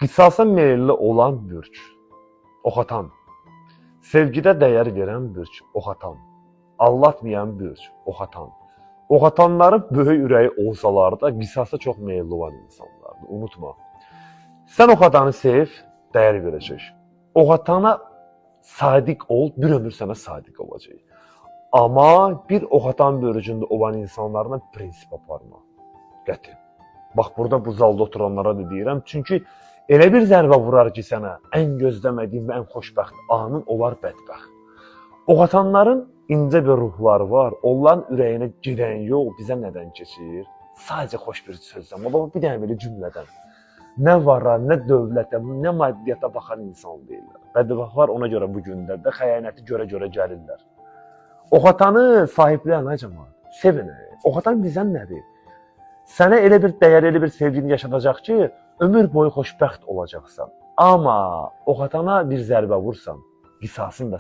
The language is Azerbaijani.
Qisasa meyilli olan bürc, oxatan. Sevgidə dəyər verən bürc, oxatan. Aldatmayan bürc, oxatan. Oxatanların böyük ürəyi olsalar da qisasa çox meyilli olan insanlardır. Unutma. Sən oxatanı sev, dəyər verəcək. Oxatana sadiq ol, bir ömür sənə sadiq olacaq. Amma bir oxatan bürcündə olan insanlarla prinsip aparma. Qəti. Bax burada bu zalda oturanlara da deyirəm. Çünki elə bir zərbə vurar ki sənə, ən gözləmədiyin və ən xoşbəxt anın olar bədbəxt. Oxatanların incə bir ruhları var. Onların ürəyinə girən yol bizə nədən keçir? Sadəcə xoş bir sözdən, amma bir dənə belə cümlədən. Nə vara, nə dövlətə, nə maddiyyata baxan insan deyirlər. Bədbəxtlər ona görə bu günlərdə xəyanəti görə-görə gəlirlər. Oxatanı sahiblən ay camaat, sevin. Oxatan bizən nədir? Sənə elə bir dəyər, elə bir sevgini yaşadacaq ki, ömür boyu xoşbəxt olacaqsan. Amma oxatana bir zərbə vursan, qisasını da